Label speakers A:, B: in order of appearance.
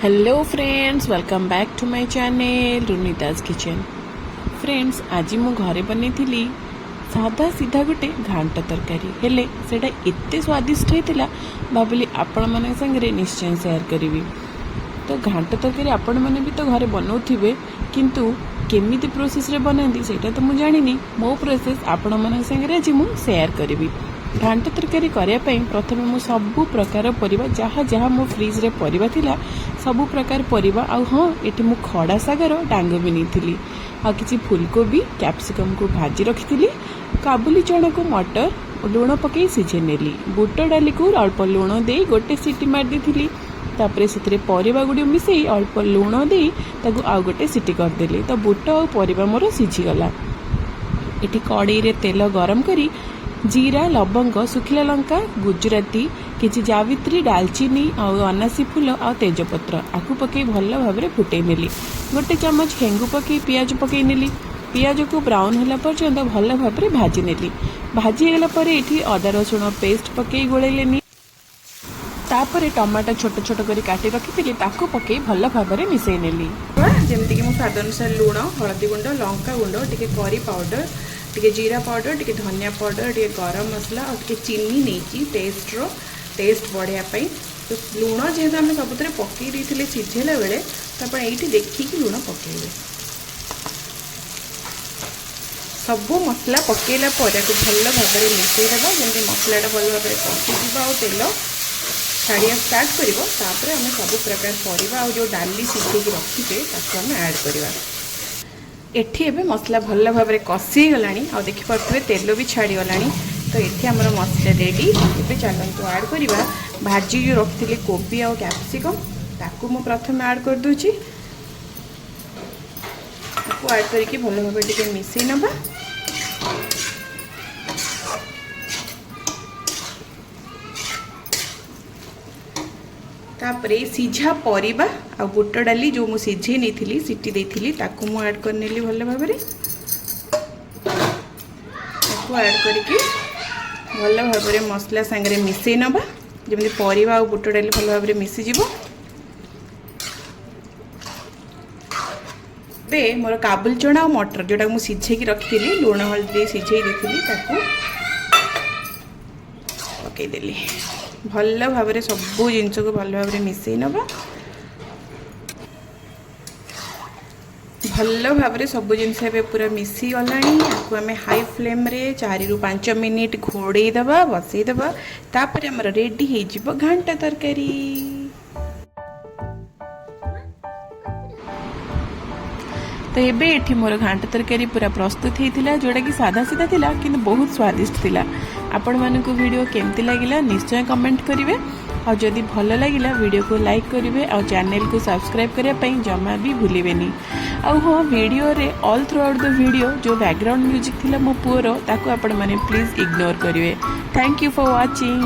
A: Hello friends, welcome back to my channel Runita's Kitchen. Friends, ଆଜି ମୁଁ ଘରେ ବନେଇଥିଲି ସାଧା ସିଧା ଗୋଟେ ଘାଣ୍ଟ ତରକାରୀ। ହେଲେ ସେଇଟା ଏତେ ସ୍ୱାଦିଷ୍ଟ ହେଇଥିଲା, ଭାବିଲି ଆପଣମାନଙ୍କ ସାଙ୍ଗରେ ନିଶ୍ଚୟ ସେୟାର କରିବି। ତ ଘାଣ୍ଟ ତରକାରୀ ଆପଣମାନେ ବି ତ ଘରେ ବନାଉଥିବେ, କିନ୍ତୁ କେମିତି ପ୍ରୋସେସ୍ରେ ବନାନ୍ତି ସେଇଟା ତ ମୁଁ ଜାଣିନି। ମୋ ପ୍ରୋସେସ୍ ଆପଣମାନଙ୍କ ସାଙ୍ଗରେ ଆଜି ମୁଁ ସେୟାର କରିବି। ଘାଣ୍ଟ ତରକାରୀ କରିବା ପାଇଁ ପ୍ରଥମେ ମୁଁ ସବୁ ପ୍ରକାର ପରିବା, ଯାହା ଯାହା ମୋ ଫ୍ରିଜ୍ରେ ପରିବା ଥିଲା, ସବୁ ପ୍ରକାର ପରିବା, ଆଉ ହଁ, ଏଠି ମୁଁ ଖଡ଼ା ଶାଗର ଡାଙ୍ଗ ବି ନେଇଥିଲି, ଆଉ କିଛି ଫୁଲକୋବି, କ୍ୟାପ୍ସିକମ୍କୁ ଭାଜି ରଖିଥିଲି। କାବୁଲି ଚଣାକୁ ମଟର ଲୁଣ ପକାଇ ସିଝେଇ ନେଲି। ବୁଟ ଡାଲିକୁ ଅଳ୍ପ ଲୁଣ ଦେଇ ଗୋଟେ ସିଟି ମାରି ଦେଇଥିଲି। ତାପରେ ସେଥିରେ ପରିବା ଗୁଡ଼ିକ ମିଶାଇ ଅଳ୍ପ ଲୁଣ ଦେଇ ତାକୁ ଆଉ ଗୋଟେ ସିଟି କରିଦେଲି। ତ ବୁଟ ଆଉ ପରିବା ମୋର ସିଝିଗଲା। ଏଠି କଡ଼େଇରେ ତେଲ ଗରମ କରି ଜିରା, ଲବଙ୍ଗ, ଶୁଖିଲା ଲଙ୍କା, ଗୁଜୁରାତି, କିଛି ଜାବିତ୍ରୀ, ଡାଲଚିନି ଆଉ ଅନାସୀ ଫୁଲ ଆଉ ତେଜପତ୍ର ଆକୁ ପକାଇ ଭଲ ଭାବରେ ଫୁଟେଇ ନେଲି। ଗୋଟେ ଚାମଚ ହେଙ୍ଗୁ ପକାଇ ପିଆଜ ପକାଇ ନେଲି। ପିଆଜକୁ ବ୍ରାଉନ୍ ହେଲା ପର୍ଯ୍ୟନ୍ତ ଭଲ ଭାବରେ ଭାଜି ନେଲି। ଭାଜି ହେଇଗଲା ପରେ ଏଠି ଅଦା ରସୁଣ ପେଷ୍ଟ ପକାଇ ଗୋଳେଇଲେନି। ତାପରେ ଟମାଟୋ ଛୋଟ ଛୋଟ କରି କାଟି ରଖିଥିଲି, ତାକୁ ପକାଇ ଭଲ ଭାବରେ ମିଶାଇ ନେଲି। ଯେମିତିକି ମୁଁ ସ୍ୱାଦ ଅନୁସାରେ ଲୁଣ, ହଳଦୀ ଗୁଣ୍ଡ, ଲଙ୍କା ଗୁଣ୍ଡ, ଟିକେ କରି ପାଉଡ଼ର, ଟିକେ ଜିରା ପାଉଡ଼ର, ଟିକେ ଧନିଆ ପାଉଡ଼ର, ଟିକେ ଗରମ ମସଲା ଆଉ ଟିକେ ଚିନି ନେଇଛି ଟେଷ୍ଟ ବଢ଼ିବା ପାଇଁ। ତ ଲୁଣ ଯେହେତୁ ଆମେ ସବୁଥିରେ ପକାଇ ଦେଇଥିଲେ ସିଝେଇଲା ବେଳେ, ତ ଆପଣ ଏଇଠି ଦେଖିକି ଲୁଣ ପକାଇବେ। ସବୁ ମସଲା ପକାଇଲା ପରେ ଆକୁ ଭଲ ଭାବରେ ମିଶାଇ ଦେବା, ଯେମିତି ମସଲାଟା ଭଲ ଭାବରେ କଷିଯିବ ଆଉ ତେଲ ଛାଡ଼ିବା ଷ୍ଟାର୍ଟ କରିବ। ତାପରେ ଆମେ ସବୁ ପ୍ରକାର ପରିବା ଆଉ ଯେଉଁ ଡାଲି ସିଝେଇକି ରଖିଛେ, ତାକୁ ଆମେ ଆଡ଼୍ କରିବା। ଏଠି ଏବେ ମସଲା ଭଲ ଭାବରେ କଷି ହେଇଗଲାଣି ଆଉ ଦେଖିପାରୁଥିବେ ତେଲ ବି ଛାଡ଼ିଗଲାଣି। ତ ଏଠି ଆମର ମସଲା ରେଡ଼ି। ଏବେ ଚାଲନ୍ତୁ ଆଡ଼୍ କରିବା ଭାଜି ଯେଉଁ ରଖିଥିଲି କୋବି ଆଉ କ୍ୟାପ୍ସିକମ୍, ତାକୁ ମୁଁ ପ୍ରଥମେ ଆଡ଼୍ କରିଦେଉଛି। ତାକୁ ଆଡ଼୍ କରିକି ଭଲ ଭାବରେ ଟିକେ ମିଶାଇ ନେବା। ତାପରେ ସିଝା ପରିବା ଆଉ ବୁଟ ଡାଲି ଯେଉଁ ମୁଁ ସିଝେଇ ନେଇଥିଲି, ସିଟି ଦେଇଥିଲି, ତାକୁ ମୁଁ ଆଡ଼୍ କରିନେଲି ଭଲ ଭାବରେ। ତାକୁ ଆଡ଼୍ କରିକି ଭଲ ଭାବରେ ମସଲା ସାଙ୍ଗରେ ମିଶାଇ ନେବା, ଯେମିତି ପରିବା ଆଉ ବୁଟ ଡାଲି ଭଲ ଭାବରେ ମିଶିଯିବ। ଏବେ ମୋର କାବୁଲ ଚଣା ଆଉ ମଟର, ଯେଉଁଟାକୁ ମୁଁ ସିଝେଇକି ରଖିଥିଲି, ଲୁଣ ହଳଦୀ ଦେଇ ସିଝେଇ ଦେଇଥିଲି, ତାକୁ ପକାଇଦେଲି। ଭଲ ଭାବରେ ସବୁ ଜିନିଷକୁ ଭଲ ଭାବରେ ମିଶାଇ ନେବା। ଭଲ ଭାବରେ ସବୁ ଜିନିଷ ଏବେ ପୁରା ମିଶିଗଲାଣି। ଆକୁ ଆମେ ହାଇ ଫ୍ଲେମ୍ରେ 4ରୁ 5 ମିନିଟ୍ ଘୋଡ଼େଇ ଦେବା, ବସେଇଦେବା। ତାପରେ ଆମର ରେଡ଼ି ହେଇଯିବ ଘାଣ୍ଟ ତରକାରୀ। ତ ଏବେ ଏଠି ମୋର ଘାଣ୍ଟ ତରକାରୀ ପୁରା ପ୍ରସ୍ତୁତ ହେଇଥିଲା, ଯେଉଁଟାକି ସାଧା ସିଧା ଥିଲା କିନ୍ତୁ ବହୁତ ସ୍ୱାଦିଷ୍ଟ ଥିଲା। ଆପଣମାନଙ୍କୁ ଭିଡ଼ିଓ କେମିତି ଲାଗିଲା ନିଶ୍ଚୟ କମେଣ୍ଟ କରିବେ। ଆଉ ଯଦି ଭଲ ଲାଗିଲା, ଭିଡ଼ିଓକୁ ଲାଇକ୍ କରିବେ ଆଉ ଚ୍ୟାନେଲକୁ ସବସ୍କ୍ରାଇବ୍ କରିବା ପାଇଁ ଜମା ବି ଭୁଲିବେନି। ଆଉ ହଁ, ଭିଡ଼ିଓରେ all through out the video ଯେଉଁ ବ୍ୟାକଗ୍ରାଉଣ୍ଡ ମ୍ୟୁଜିକ୍ ଥିଲା ମୋ ପୁଅର, ତାକୁ ଆପଣମାନେ ପ୍ଲିଜ୍ ଇଗ୍ନୋର କରିବେ। Thank you for watching.